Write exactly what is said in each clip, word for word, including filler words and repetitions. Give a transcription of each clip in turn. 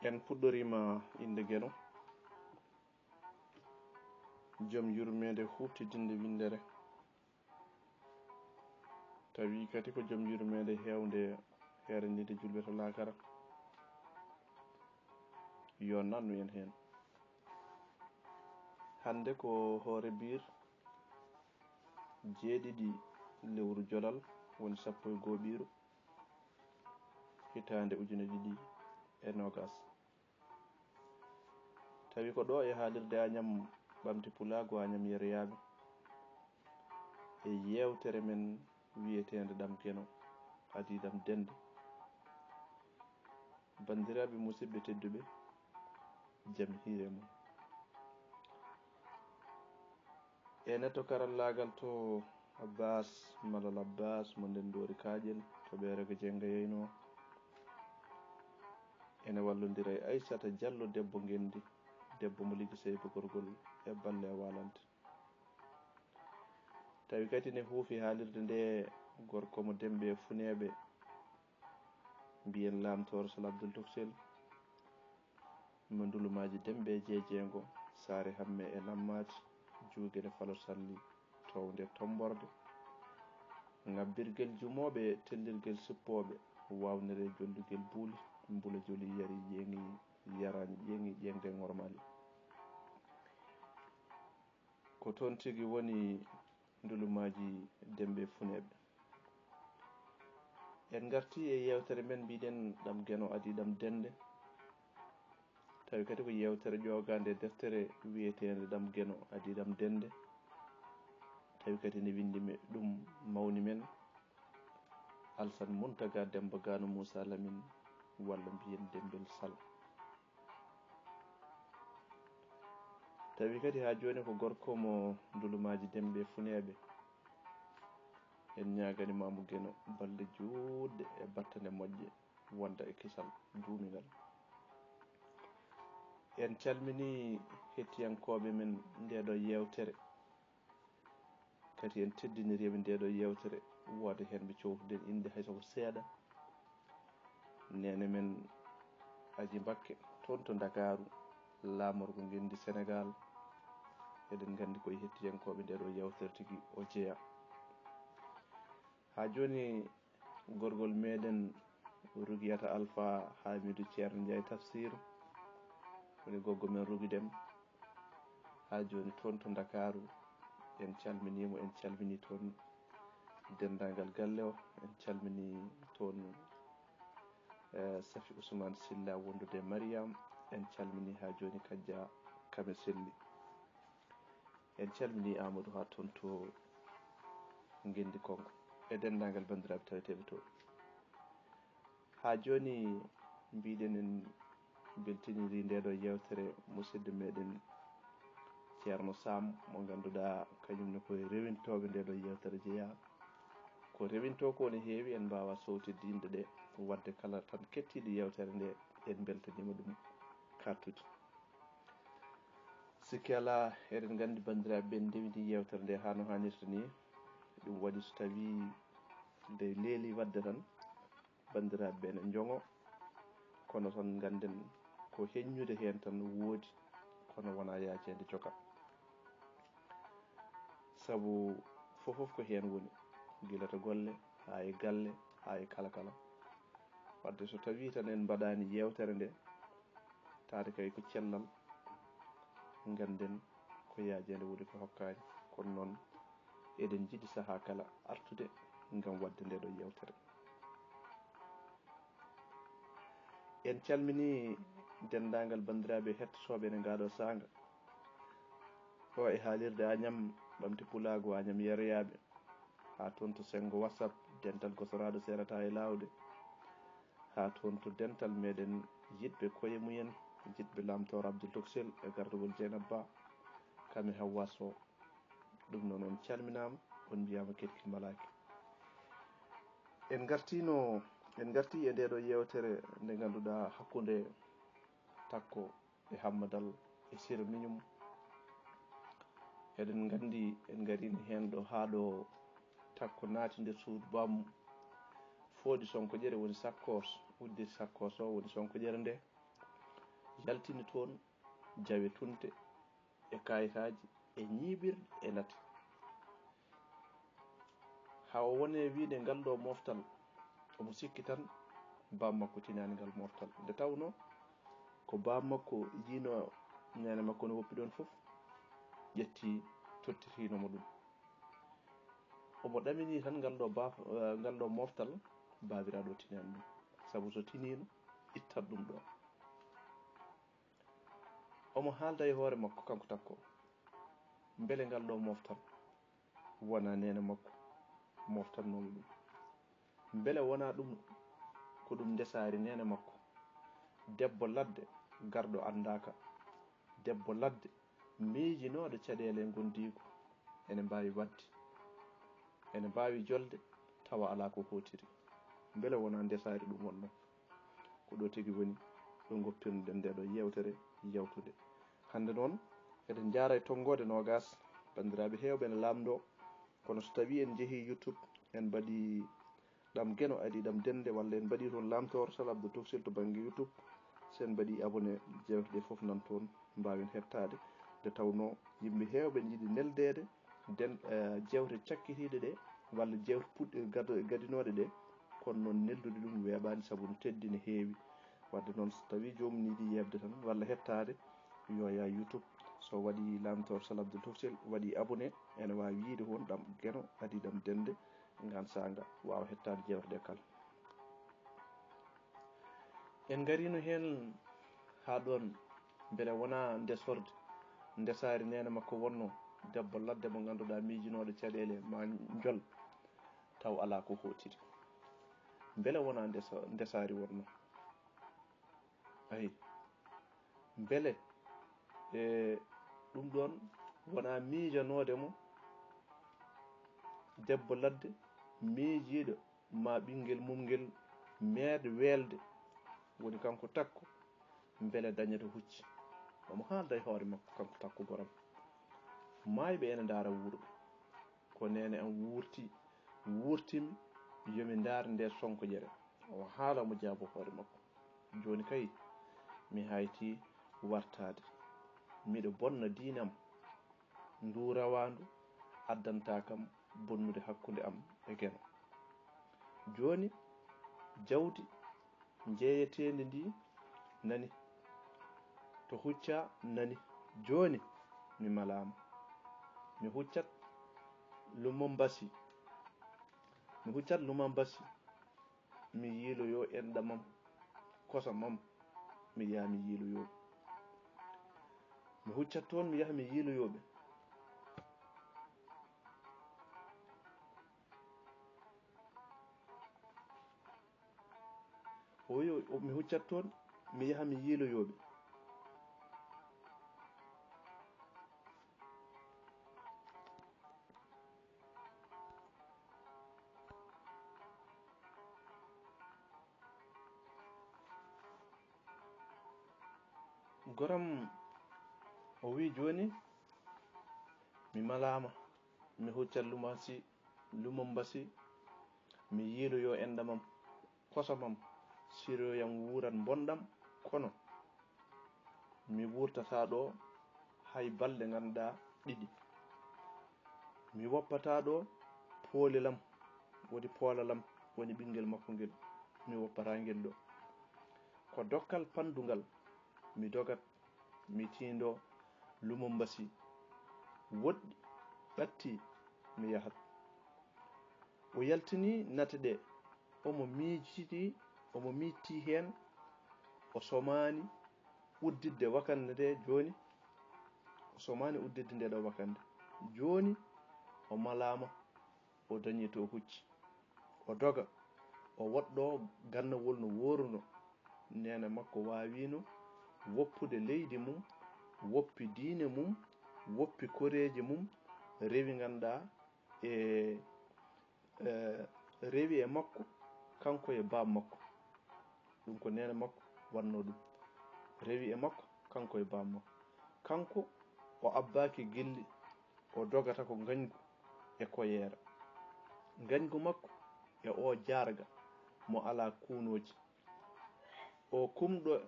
En puɗɗoriima innde Geno, jom yurmeende huuɓtidinde winndere, tawi kadi ko jom yurmeende heewnde heeraniide juulɓe to laakara. Yo nannu en heen. Hannde ko hoore biir jeeɗiɗi lewru jolal, woni sappo e goo ɓiiru, hitaande ujune ɗiɗi e noogas. Tawi ko ɗo e haalirde Añam Ɓamti Pulaagu, Añam Yeroyaaɓe, e yeewtere men wiyeteende Ɗam Geno, adii ɗam dennde. Banndiraaɓe musidɓe tedduɓe, jam hiire mon. Ene to karallaagal to Abbas Malal Abbas mo Ndenndoori Kaaƴel to Ɓeere ko Jennga yeynoo. Ene wallondira e Aysata Jallo debbo ngenndi, debbo mo Ligi Seyba Gorgol e balle e Waalante. Tawi kadi ne huufi haalirde nde gorko mo Demɓe e Funeeɓe, mbiyen Laamtoor Sal Abdul Tuksel, mo Ndulumaaji Demɓe e Jeejeengo, Saare Hamme e Lammaati, Juugene Falo Salli, toownde Tommborde, ŋabbirgel jumooɓe, tellirgel suppooɓe, waawnere jollugel buuli, mbula joli yari ƴeeŋi, yaraani ƴeeŋi, ƴeeŋde ŋormaali. Ko toon tigi woni Ndulumaaji Demɓe e Funeeɓe. En ngartii e yeewtere men, mbiɗen Ɗam Geno adii ɗam dennde. Tawi kadi ko yeewtere ƴoogaande e deftere wiyeteende Ɗam Geno adii ɗam dennde. Tawi kadi ne winndi me-, ɗum mawni men Alsan Muntaga Demmba Gano Muusa Lamin, walla mbiyen Demmbel Sal. Tawi kadi haa jooni ko gorko mo Ndulumaaji Demɓe e Funeeɓe. En ñaaganii ma mo Geno balɗe juutɗe e battane moƴƴe, wonda e kisal duumingal. En calminii hettiyankooɓe men ndeeɗo yeewtere. Kadi en teddiniriiɓe ndeeɗo yeewtere, wooda heen ɓe cowtuɗen innde hay so ko seeɗa. Neene men Aji Mbakke, toon to Ndakaaru, laamorgo ngenndi Senegaal. Eɗen nganndi ko e hettiyankooɓe ndeeɗo yeewtere tigi o jeyaa. Haa jooni gorgol meɗen Rugiyata Alfa Hamidu Ceerno Njaay Tafsir, woni goggo men Rugi Dem. Haa jooni toon to Ndakaaru, en calminii mo, en calminii toon denndaangal galle o, en calminii toon, eh, Safi Ousmane Silla wondude e Mariam, en calminii haa jooni Kajja Kame Selli. En calminii Amadou haa toon to Ngenndi Kongo e denndaangal banndiraaɓe taweteeɓe to. Haa jooni mbiɗen en mbeltinirii ndeeɗo yeewtere musidɗo meɗen Ceerno Sam, mo ngannduɗaa kañum ne ko e rewintooɓe ndeeɗo yeewtere jeyaa. Ko rewintoo ko ne heewi, en mbaawaa sowtidde inɗe ɗe, waɗde kala tan kettiiɗo yeewtere nde, en mbeltaniima ɗum kaartude. Sikke alaa, eɗen nganndi banndiraaɓe ɓe ndewini yeewtere nde haa no haanirta ni. Ɗum waɗi so tawii nde leeli waɗde tan, banndiraaɓe ɓe ne njogo, kono tan ngannden ko heññude heen tan woodi, kono wonaa yaajeende coka. Sabu fof fof ko heen woni, gila to golle, haa e galle, haa e kala kala. Wadde so tawii tan en mbaɗaani yeewtere nde, taade kay ko cellal, ngannden ko yaajeende woni ko hokkaani. Kono noon, eɗen njiɗi sahaa kala artude ngam waɗde ndeeɗo yeewtere. En calminii denndaangal banndiraaɓe hettotooɓe ene ngaa ɗoo saanga. O e haalirde Añam Ɓamti Pulaagu, Añam Yeroyaaɓe. Haa toon to senngo WhatsApp, dental gosoraaɗo seerataa e laawde. Haa toon to dental meɗen yiɗɓe koye mumen, yiɗɓe Laamtoor Abdul Toksel e gardagol Jeynaba Ba, Kame Hawwa Sow. Ɗum noon, on calminaama, on mbiyaama keɗkil malaaki. En ngartiino, en ngartii e ndeeɗo yeewtere nde ngannduɗaa hakkunde Takko e Hammadal e Sira Miñum. Eɗen nganndi en ngariino heen ɗo haa ɗo Takko naati nder suudu bammum. Fooɗi Sonkoƴere woni sakkoos, uddi sakkoos o woni Sonkoƴere nde. yaltini toon jawe tunte e kayitaaji e ñiiɓirɗe e nate. Haa o woni e wiyde ngal ɗo moftal, omo sikki tan baam makko tinaani ngal moftal. Nde tawnoo ko baam makko yiinoo neene makko no woppi ɗoon fof, ƴetti tottitiino mo ɗum. Omo ɗaminii tan ngal ɗo baaf-, eh, ngal ɗo moftal, baabiraaɗo tinaani ɗum. Sabu so tiniino, ittat ɗum ɗo. Omo haalda e hoore makko, kanko Takko, mbele ngal ɗo moftal wonaa neene makko moftannoomo ɗum? Mbele wonaa ɗum ko ɗum ndesaari neene makko? Debbo ladde, garɗo anndaaka. Debbo ladde, miijinooɗo caɗeele e ngondiigu, ene mbaawi waɗde, ene mbaawi jolde, tawa alaa ko hootiri. Mbele wonaa ndesaari ɗum wonnoo? Ko ɗo tigi woni, ɗo ngoptirɗen nde ɗo yeewtere yawtunde. Hannde noon, eɗen njaara e tonngoode noogaas, banndiraaɓe heewɓe ene laamndoo, kono so tawii en njehii YouTube, en mbaɗii ɗam Geno Adi ɗam Dennde, walla en mbaɗii toon Laamtoor Sal Abdou Toksil to bannge YouTube, so en mbaɗii abonné, jeewte ɗe fof nan toon, mbaawen heɓtaade. Nde tawnoo yimɓe heewɓe ene yiɗi neldeede, nden, eh, jeewte cakkitiiɗe ɗe, walla jeewte puɗɗi-, gado-, gadinooɗe ɗe, kono noon neldude ɗum weeɓaani, sabu no teddi, no heewi. Wadde noon, so tawii joomum ne yiɗi yeeɓde tan, walla heɓtaade, yo yaa YouTube. So waɗii Laamtoor Sal Abdou Toksil, waɗii abonné, ene waawi yiyde toon ɗam Geno Adi ɗam Dennde, ngaan saanga waawa heɓtaade jeewte ɗe kala. En ngariino heen haa ɗoon, mbele wonaa ndesorde, ndesaari neene makko wonnoo, debbo ladde mo ngannduɗaa miijinooɗo caɗeele maa njol, taw alaa ko hootiri. Mbele wonaa ndesa-, ndesaari wonnoo? Ayi, mbele, e, ɗum ɗoon wonaa miijanoode mo debbo ladde miijiiɗo maa ɓinngel mum ngel meeɗ weelde, woni kanko Takko, mbele dañata hucci? Omo haalda e hoore makko, kanko Takko goram. Maayɓe ene ndaara wuurɓe. Ko neene am wuurti, wuurtimi, yo mi ndaar nde sonkoƴere. O haala, omo jaabo hoore makko. Jooni kay, mi hayti wartaade. Miɗo bonna diine am. Ndu rawaandu addantaa kam bonnude hakkunde am e Geno. Jooni, jawdi njeeyeteendi ndi nani, to huccaa nani. Jooni, mi malaama. Mi huccat Lumambasi. Mi huccat Lumambasi. Mi yiiloyo enɗam am, kosam am, mi yaha mi yiiloyo ɓe. Mi huccat toon, mi yaha mi yiiloyo ɓe. O wi, o, mi huccat toon, mi yaha mi yiiloyo ɓe. Goram o wi, jooni mi malaama, mi huccat Lumasi, Lumambasi, mi yiiloyo enɗam am, kosam am, siroyam wuurat mbonɗam, kono mi wuurtataa ɗo hay balɗe ngannduɗaa ɗiɗi. Mi woppataa ɗo poolel am, woni poolal am, woni ɓinngel makko ngel, mi woppataa ngel ɗo. Ko dokkal panndungal, mi dogat, mi tiindoo Lumambasi. Woɗɗi, ɓatti, mi yahat. O yaltini nate ɗe, omo miijiti, omo miijti heen, o somaani udditde wakannde nde jooni, o somaani udditde nde ɗo wakannde. Jooni o malaama, o dañii to o hucci. O doga, o woɗɗoo gannawol no wooruno. Neene makko waawiino woppude leydi mum, woppi diine mum, woppi koreeji mum, rewi ngannduɗaa e, e, rewi e makko, kanko e baam makko. Ɗum ko neene makko wannoo ɗum. Rewi e makko, kanko e baam makko. Kanko o abbaaki gilli, o dogata ko ngañgu e koyeera. Ngañgu makko e o jaarga mo alaa kuunooji. O kumɗo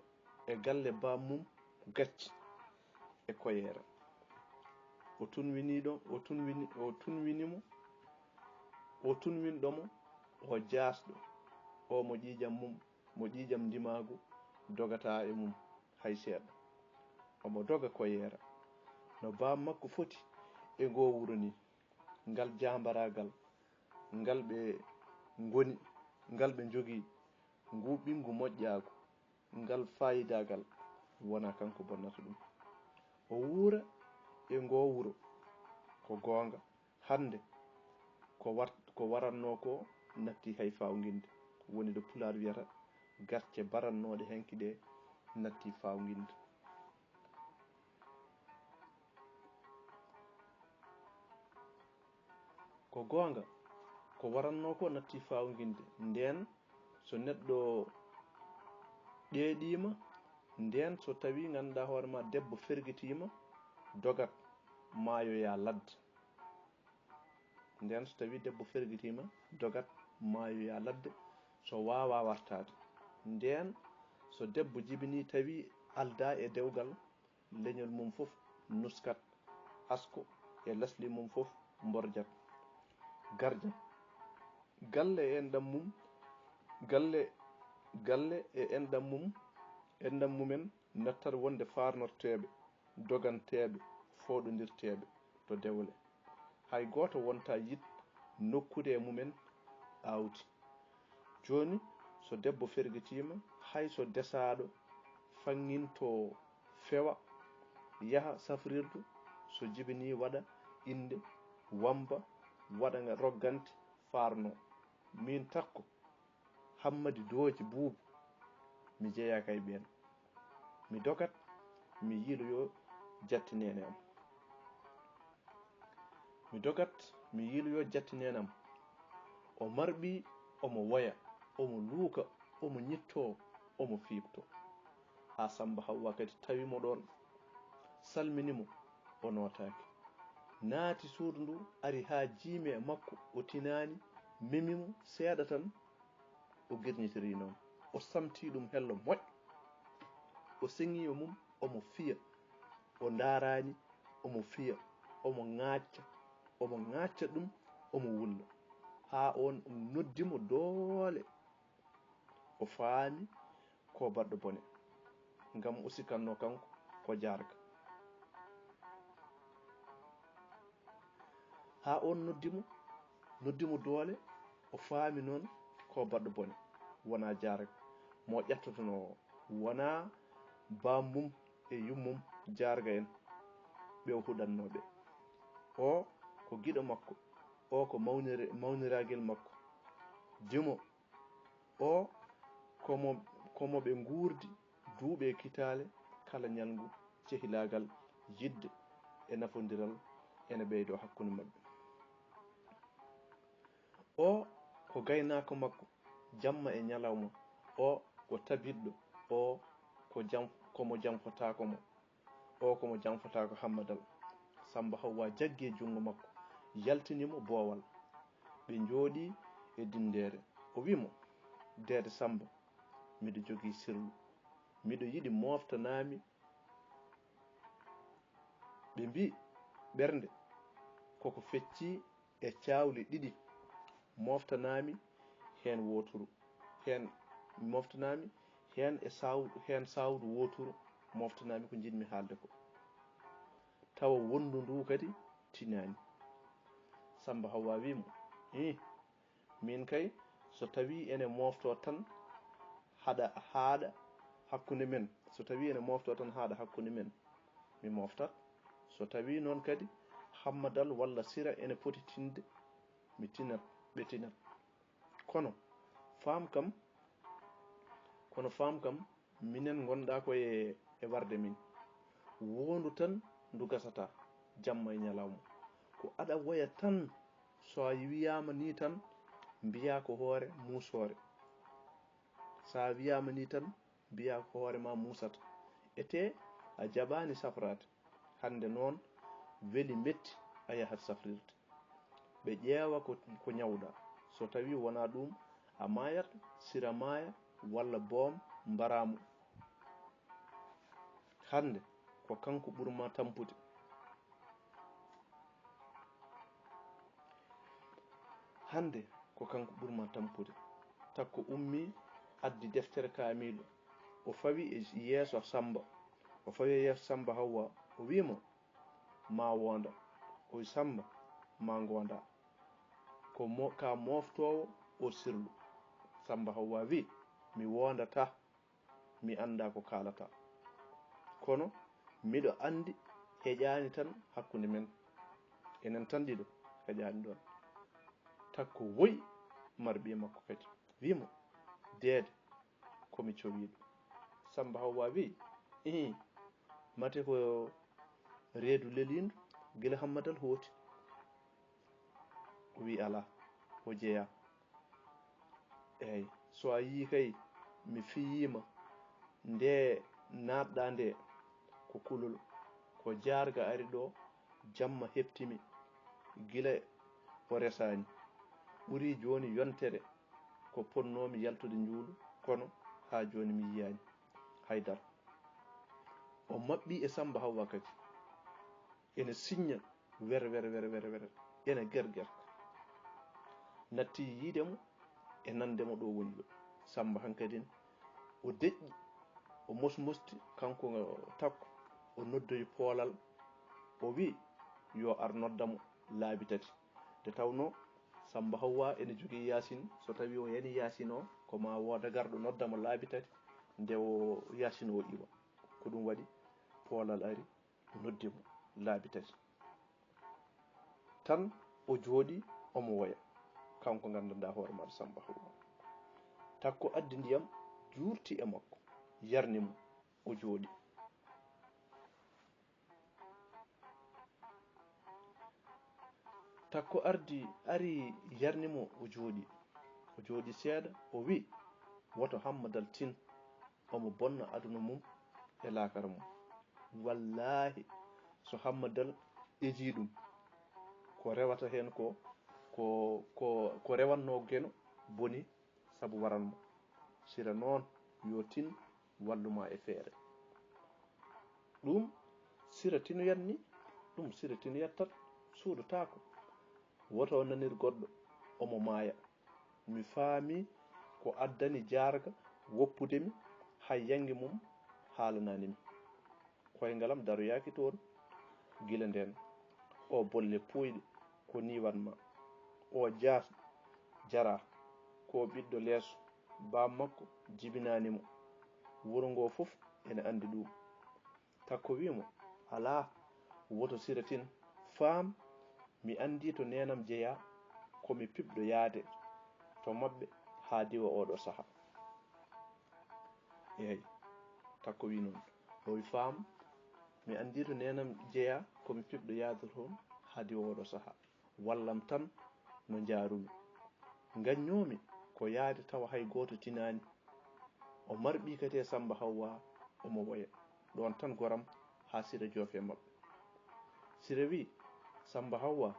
e galle bammum gacci e koyeera. O tunwiniiɗo, o tunwini, o tunwini mo, o tunwinɗo mo, o jaasɗo, o mo ƴiiƴam mum, mo ƴiiƴam ndimaagu dogataa e mum hay seeɗa. Omo doga koyeera. No baam makko foti e ngoo wuro nii, ngal jaambaraagal, ngal ɓe ngoni, ngal ɓe njogii, nguu ɓinngu moƴƴaagu, ngal faayidaagal, wonaa kanko bonnata ɗum. O wuura e ngoo wuro, ko goonga, hannde ko war-, ko warannoo ko natti hay faawnginnde, woni ɗo Pulaar wiyata gacce barannooɗe hanki ɗe natti faawnginnde. Ko goonga, ko warannoo ko natti faawnginnde. Ndeen, so neɗɗo ɗeeɗiima, ndeen, so tawii, ngannduɗaa hoore ma, debbo fergitiima, dogat maayoya ladde. Ndeen, so tawii debbo fergitiima, dogat maayoya ladde, so waawaa wartaade. Ndeen, so debbo jibinii, tawii aldaa e dewgal, leñol mum fof nuskat, asko e lesli mum fof mborjat, garjat. Galle e enɗam mum, galle, galle e enɗam mum, enɗam mumen nattat wonde faarnorteeɓe, doganteeɓe, fooɗondirteeɓe to dewle. Hay gooto wontaa yiɗ nokkude e mumen aawdi. Jooni, so debbo fergitiima, hay so desaaɗo faŋŋinto fewa, yaha safrirdu, so jibinii waɗa innde, wamba, waɗa nga roggante, faarnoo. Miin Takko, Hammadi Dooji Buubu, mi jeyaaka e ɓeen. Mi dogat, mi yiiloyoo jatti neene am. Mi dogat, mi yiiloyoo jatti neene am. O marɓi, omo woya, omo luuka, omo ñittoo, omo fiiɓtoo. Haa Sammba Hawwa kadi tawi mo ɗoon, salmini mo, o nootaaki. Naati suudu ndu, ari haa jiimi e makko, o tinaani, memi mo seeɗa tan, o girñitirii noon. O samtii ɗum hello moƴƴo. O seŋii e mum, omo fiya. O ndaaraani, omo fiya. Omo ŋaacca, omo ŋaacca ɗum, omo wulla. Haa oon noddi mo doole. O faami ko baɗɗo bone, ngam o sikkatnoo kanko ko jaarga. Haa oon noddi mo, noddi mo doole, o faami noon ko baɗɗo bone, wonaa jaarga. Mo ƴettotonoo o, wonaa bammum e yummum jaarga en, ɓe o huɗatnoo ɓe. O ko giɗo makko, o ko mawnire-, mawniragel makko. Dimo O ko mo, ko mo ɓe nguurdi duuɓi e kitaale, kala ñalngu cehilaagal, yiɗde e nafondiral ene ɓeydoo hakkunde maɓɓe. O ko gaynaako makko, jamma e ñalawma. O ko tabitɗo. O ko jam, ko mo jamfotaako mo. O ko mo jamfotaako Hammadal. Sammba Hawwa jaggi e junngo makko, yaltini mo boowal. Ɓe njooɗii e dindeere. O wi' mo, "Deede Sammba, miɗo jogii sirlu. Miɗo yiɗi mooftanaami." Ɓe mbii, "Ɓernde koko feccii e caawli ɗiɗi, moftanaami heen wooturu, heen moftanaami heen e saw-, heen sawru wooturu, moftanaami ko njiɗmi haalde ko." Tawa wonndu ndu kadi tinaani. Sammba Hawwa wii mo, "Ih, miin kay, so tawii ene moftoo tan haɗa, haaɗa hakkunde men, so tawii ene moftoo tan haaɗa hakkunde men, mi moftat. So tawii noon kadi Hammadal walla Sira ene poti tinde, mi tinat, ɓe tinat. Kono faam kam, kono faam kam, minen ngonɗaa ko e, e warde min. Woondu tan ndu gasata, jamma e ñalawma. Ko aɗa woya tan, so a wiyaama nii tan, mbiyaa ko hoore muusoore. So a wiyaama nii tan, mbiyaa ko hoore ma muusata. Etee a jaɓaani safraade. Hannde noon weli metti, a yahat safrirde. Ɓe ƴeewa ko, ko ñawɗaa. So tawii wonaa ɗuum, a maayat, Sira maaya, walla boom mbaraa mo." Hannde ko kanko ɓurma tampude. Hannde ko kanko ɓurma tampude. Takko ummi, addi deftere kaamiilo. O fawi e yeeso Samba. O fawi e yeeso Samba Hawwa. O wi'i mo, "Ma woonda." O wi'i, "Samba, ma ngoonda." Ko mo-, ka mooftoowo o sirlu. Samba Hawwa wi'i, "Mi woondataa." Mi anndaa ko kaalata. Kono miɗo anndi heƴaani tan hakkunde men. Enen tan ɗiɗo heƴaani ɗoon. Takko woyi marɓiye makko kadi. Wii mo, "Deede, ko mi cowiiɗo." Samba Hawwa wii, "Ihi, mate ko reedu leliindu gila Hammadal hooti." O wii, "Alaa, o jeyaa." Eey, so a yii kay, mi fiyiima nde naatɗaa nde, ko kulol, ko jaarga ari ɗo, jamma heɓtimi, gila o resaani. Ɓurii jooni yontere, ko potnoomi yaltude njuulu, kono haa jooni mi yiyaani hay dara." O maɓɓii e Samba Hawwa kadi. Ene siñña were, were, were, were, were. Ene gerger. Natti yiide mo e nande mo ɗo woni ɗo. Samba hankadin o deƴƴi, o mosmosti, kanko Takko, o noddoyi poolal, o wii yo ar nodda mo laabi tati. Nde tawnoo Samba Hawwa ene jogii Yaasin, so tawii o yani Yaasin o, ko ma wooda garɗo nodda mo laabi tati, nde o Yaasin o iwa. Ko ɗum waɗi poolal ari, noddi mo laabi tati. Tan o jooɗii, omo woya, kanko nganndanɗaa hoore maaɗa Samba Hawwa. Takko addi ndiyam, juurti e makko, yarni mo, o jooɗii. Takko ardi, ari yarni mo, o jooɗii. O jooɗii seeɗa, o wii, "Woto Hammadal tin, omo bonna aduna mum e laakara mum. Wallaahi, so Hammadal ejii ɗum, ko rewata heen ko, ko, ko, ko rewatnoo Geno boni, sabu waran mo. Sira noon, yo tin wallu ma e feere." Ɗum Sira tinoyat ni, ɗum Sira tinoyat tan, suuɗotaako. Woto o nanir goɗɗo, omo maaya. Mi faami ko addani jaarga woppude mi, hay yannge mum haalanaani mi. Koyngal am daroyaaki toon gila ndeen. O bolle puuyɗe, ko nii waɗ ma. O jaas jaraa, ko ɓiɗɗo leeso, baam makko jibinaani mo. Wuro ngoo fof ene anndi ɗum. Takko wii mo, "Alaa, woto Sira tin, faam, mi anndii to neenam jeyaa, ko mi piɓɗo yahde to maɓɓe haa diwa ooɗoo sahaa." Eey, Takko wii noon. O wii, "Faam, mi anndii to neenam jeyaa, ko mi piɓɗo yahde toon haa diwa ooɗoo sahaa. Wallam tan no njaarumi. Ngaññoomi ko yahde tawa hay gooto tinaani." O marɓii kadi e Samba Hawwa, omo woya. Ɗoon tan goram haa Sira joofi e maɓɓe. Sira wii, "Samba Hawwa,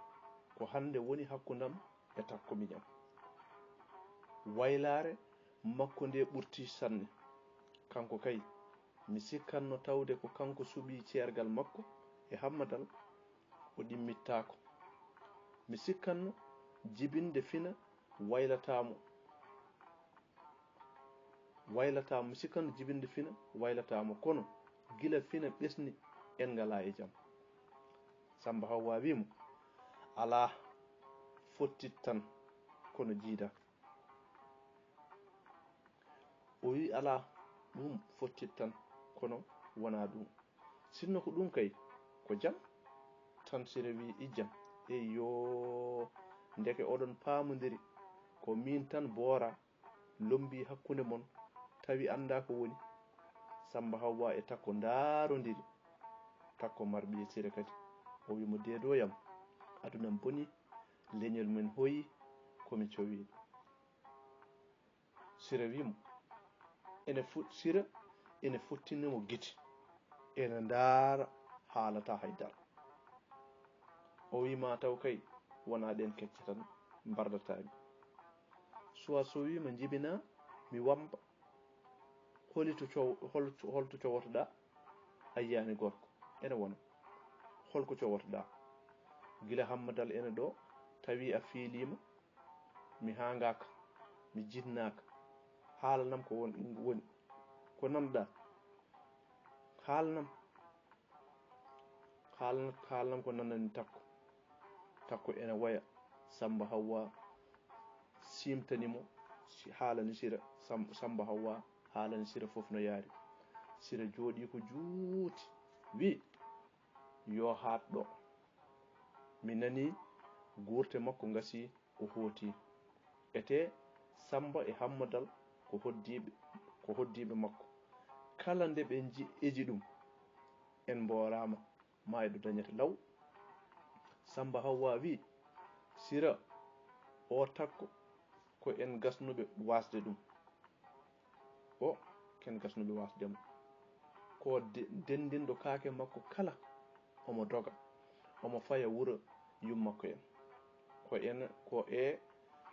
ko hannde woni hakkunde am e Takko miñam. Waylaare makko nde ɓurtii sanne. Kanko kay, mi sikkanno tawde ko kanko suɓii ceergal makko e Hammadal, o ɗimmittaako. Mi sikkanno jibinde fina waylataa mo. Waylataa mo, mi sikkanno jibinde fina waylataa mo, kono gila fina ɓesni, en ngalaa e jam." Samba Hawwa wii mo, "Alaa, fottit tan, kono jiida." O wii, "Alaa, ɗum fottit tan, kono wonaa ɗum. Sinno ko ɗum kay, ko jam." Tan Sira wii, "Ijjam, eyyoo, ndeke oɗon paamondiri, ko miin tan boora, lommbii hakkunde mon, tawi anndaa ko woni." Samba Hawwa e Takko ndaarondiri. Takko marɓi e Sira kadi. O wii mo, "Deedooyam, aduna am bonii, leñol men hoyii, ko mi cowiiɗo." Sira wii mo, ene fo-, Sira ene fottini mo gite, ene ndaara, haalataa hay dara. O wii, "Ma taw kay wonaa ɗeen kecce tan mbardataa mi. Suwa so wii ma njibinaa, mi wamba. Holi to cow-, hol-, hol to cowotoɗaa?" A yiyaani gorko ene wona. Hol ko cowotoɗaa? Gila Hammadal ene ɗo, tawi a fiiliima, mi haangaaka, mi jinnaaka. Haalanam ko won-, woni. Ko nanɗaa? Haalanam. Haalan-, haalanam ko nanani Takko. Takko ene woya. Samba Hawwa siimtani mo, si-, haalani Sira. Sam-, Samba Hawwa haalani Sira fof no yaari. Sira jooɗii ko juuti, wi: "Yo haat ɗo." Mi nani guurte makko ngasi, o hooti. Etee Samba e Hammadal ko hoddiiɓe, ko hoddiiɓe makko. Kala nde ɓe nji-, eji ɗum, en mbooraama, maayɗo dañata law. Samba Hawwa wi: "Sira, o Takko, ko en gasnuɓe waasde ɗum." O, ken gasnuɓe waasde mo. Ko de-, denndinɗo kaake makko kala, omo doga, omo faya wuro yummakko en. Ko en, ko e,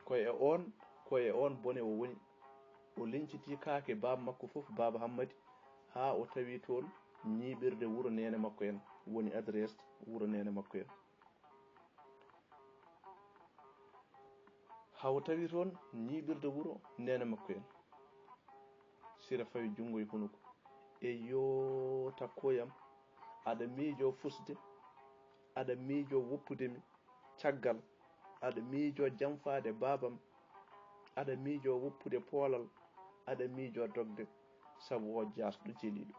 ko e oon, ko e oon bone o woni. O liñcitii kaake baaba makko fof, Baaba Hammadi, haa o tawi toon ñiiɓirde wuro neene makko en, woni adresse wuro neene makko en. Haa o tawi toon ñiiɓirde wuro neene makko en. Sira fawi junngo e hunuko. "Eyyoo, Takkooy am, aɗa miijoo fusde, aɗa miijoo woppude mi caggal, aɗa miijoo jamfaade baabam, aɗa miijoo woppude poolal, aɗa miijoo dogde, sabu o jaasɗo jeliiɗo.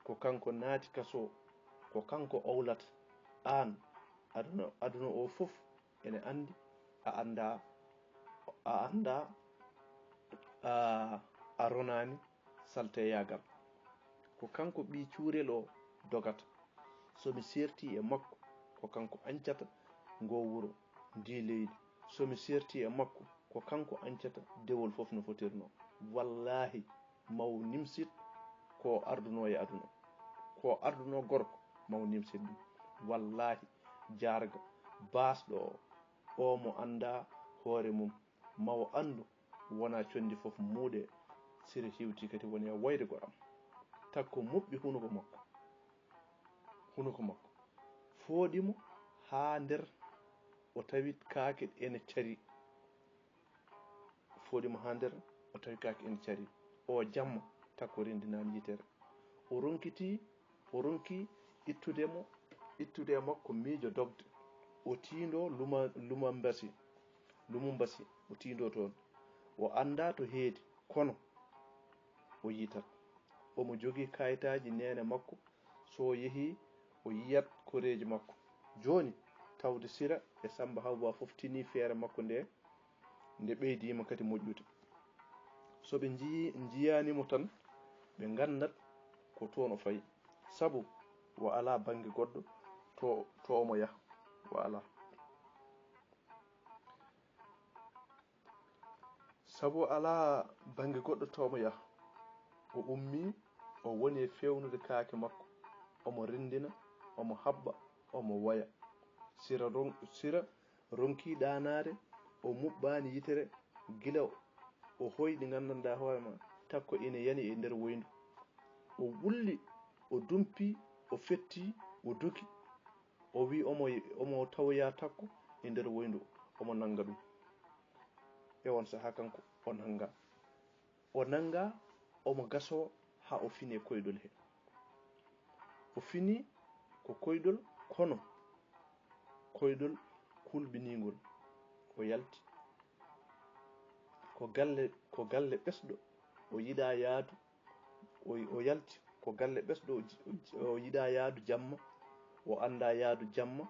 Ko kanko naati kasoo, ko kanko owlata aan, aduna, aduna o fof ene anndi, a anndaa, a anndaa, a, a ronaani salteyaagal. Ko kanko ɓii cuurel o dogata. So mi seertii e makko, ko kanko añcata ngoo wuro, ndii leydi. So mi seertii e makko, ko kanko añcata dewol fof no fotirnoo. Wallaahi, maw nimsit ko ardunoo e aduna. Ko ardunoo gorko, maw nimsit ɗum. Wallaahi, jaarga, baasɗo o, o mo anndaa hoore mum, maw anndu, wonaa conndi fof muuɗe." Sira hewti kadi woni e woyde goram. Takko muɓɓi hunuko makko. Hunuko makko. Fooɗi mo haa nder, o tawi kaake ene carii. Fooɗi mo haa nder, o tawi kaake ene carii. O jamma, Takko renndinaani yitere. O ronkitii, o ronki ittude mo, ittude e makko miijo dogde. O tiindoo Luma-, Lumambasi, Lumumbasi, o tiindoo toon. O anndaa to heedi, kono o yitat. Omo jogii kayitaaji neene makko, so o yehii, o yiyat koreeji makko. Jooni, tawde Sira e Samba Hawwa fof tinii feere makko nde, nde ɓeydiima kadi moƴƴude. So ɓe njiyi-, njiyaani mo tan, ɓe nganndat ko toon o fayi. Sabu o alaa bannge goɗɗo to, to omo yaha. O alaa. Sabu o alaa bannge goɗɗo to omo yaha. O ummii, o woni e feewnude kaake makko. Omo renndina, omo haɓɓa, omo woya. Sira ron-, Sira ronkii ɗaanaade, o muɓɓaani yitere gila o hoyɗi, nganndanɗaa hoore ma, Takko ina yani e nder woyndu. O wulli, o dumpii, o fettii, o dogi. O wi omo, omo tawoya Takko e nder woyndu, omo nannga ɗum. E oon sahaa kanko o nanngaa. O nanngaa, omo gasoo haa o fini e koyɗol he. O fini ko koyɗol, kono koyɗol kulɓiniingol. O yalti. Ko galle, ko galle ɓesɗo, o yiɗaa yahdu. O, o yalti ko galle ɓesɗo, o ji-, o ji-, o yiɗaa yahdu jamma, o anndaa yahdu jamma,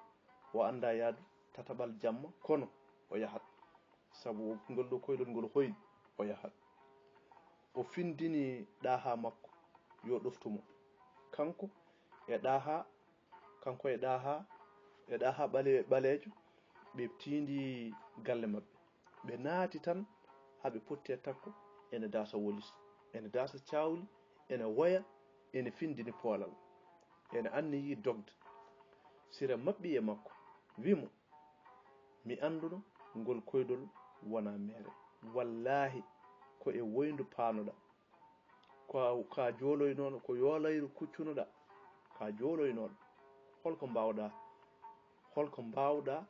o anndaa yahdu tataɓal jamma, kono o yahat. Sabu o, ngol ɗoo koyɗol ngol hoyɗi, o yahat. O findini ɗaha makko, yo ɗoftu mo. Kanko e ɗaha, kanko e ɗaha, e ɗaha ɓale-, ɓaleejo, ɓe tiindi galle maɓɓe. Ɓe naati tan, haa ɓe potti e Takko, ene daasa wolis, ene daasa caawli, ene woya, ene findini poolal, ene anniyi dogde. Sira maɓɓi e makko, wi mo, "Mi annduno ngol koyɗol wonaa meere. Wallaahi, ko e woyndu paanoɗaa." Ko a, ko a jooloynooɗo, ko yoolayru kuccunoɗaa, ko a jooloynooɗo. Holko mbaawɗaa, holko mbaawɗaa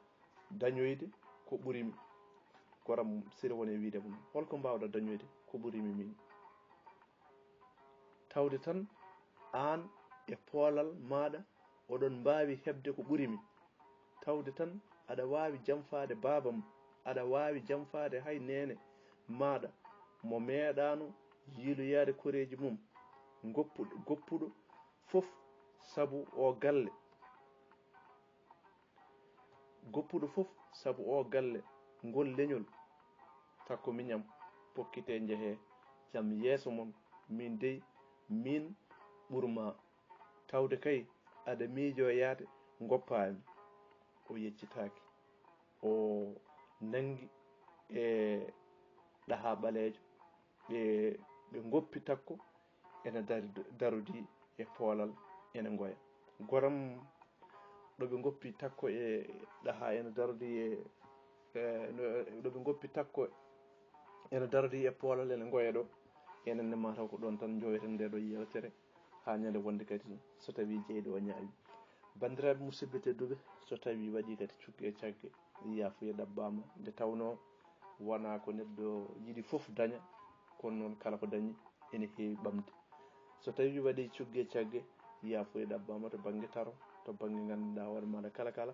dañoyde ko ɓurimi? Goram sire woni e wiide mum, holko mbaawɗaa dañoyde ko ɓurimi min? Tawde tan aan e poolal maaɗa oɗon mbaawi heɓde ko ɓurimi. Tawde tan aɗa waawi jamfaade baabam, aɗa waawi jamfaade hay neene maaɗa mo meeɗaano yiiloyaade koreeji mum. Goppuɗo, goppuɗo fof sabu oo galle. Goppuɗo fof sabu oo galle, ngol leñol. Takko miñam, pokkitee njehee, jam yeeso mon, miin dey, miin ɓurmaa. Tawde kay aɗa miijoo yaade, ngoppaami. O yeccitaaki. O nanngi e ɗahaa ɓaleejo. Ɓe, ɓe ngoppi Takko ene dari, darodi e poolal ene ngoya. Goram ɗo ɓe ngoppi Takko e ɗahaa ene darodi e, e, no, ɗo ɓe ngoppi Takko ene darodi e poolal ene ngoya ɗo. Enen ne mataw ko ɗoon tan njoweten nde ɗo yewtere haa ñande wonde kadi so tawii jeyɗo o ñaawi. Banndiraaɓe musidɓe tedduɓe, so tawii waɗii kadi cugge e cagge, yaafuya ɗabbaama. Nde tawnoo wonaa ko neɗɗo yiɗi fof daña, kono noon kala ko dañi ene heewi ɓamde. So tawii waɗii cugge e cagge, yaafuya ɗabbaama to bannge taro, to bannge ngannduɗaa hoore maaɗa kala kala.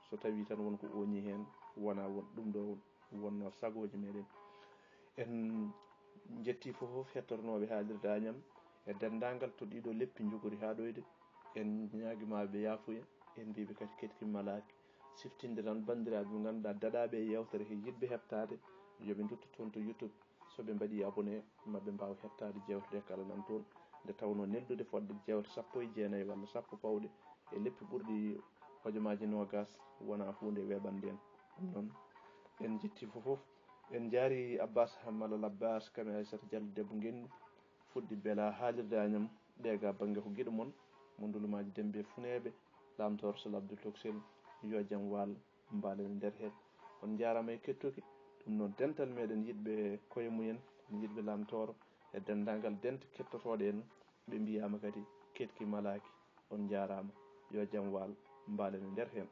So tawii tan won ko ooñii heen, wonaa won ɗum ɗo wonnoo sagooji meɗen. En njettii fof fof hettotonooɓe haalirde Añam e denndaangal to ɗiɗo leppi njogori haaɗoyde. En ñaagiima ɓe yaafuya, en mbiiɓe kadi keɗki malaaki. Siftinde tan banndiraaɓe ɓe ngannduɗaa daɗaaɓe e yewtere he yiɗɓe heɓtaade, yo ɓe ndutto toon to YouTube. So ɓe mbaɗii abonné, ma ɓe mbaaw heɓtaade jeewte ɗe kala nan toon. Nde tawnoo neldude fodde jeewte sappo e jeenayi walla sappo pawɗe e leppi ɓurɗi hojomaaji noogaas wonaa huunde weeɓande en. Ɗum noon, en njettii fof fof. En njaarii Abbas Malal Abbas, kam e Aysata Jallo debbo Ngenndi, fuɗɗi bela haalirde Añam, ɗeega bannge ko giɗo mon, mo ndulumaaji Demmbe Funeeɓe, Laamtoor Sal Abdul Toksel, yo jam waal, mbaalen e nder heen. On njaaraama e kettuki. Ɗum noon, dental meɗen yiɗɓe koye mumen, yiɗɓe Laamtooro, e denndaangal dente kettotooɗe en, ɓe mbiyaama kadi keɗki malaaki. On njaaraama, yo jam waal, mbaalen e nder heen.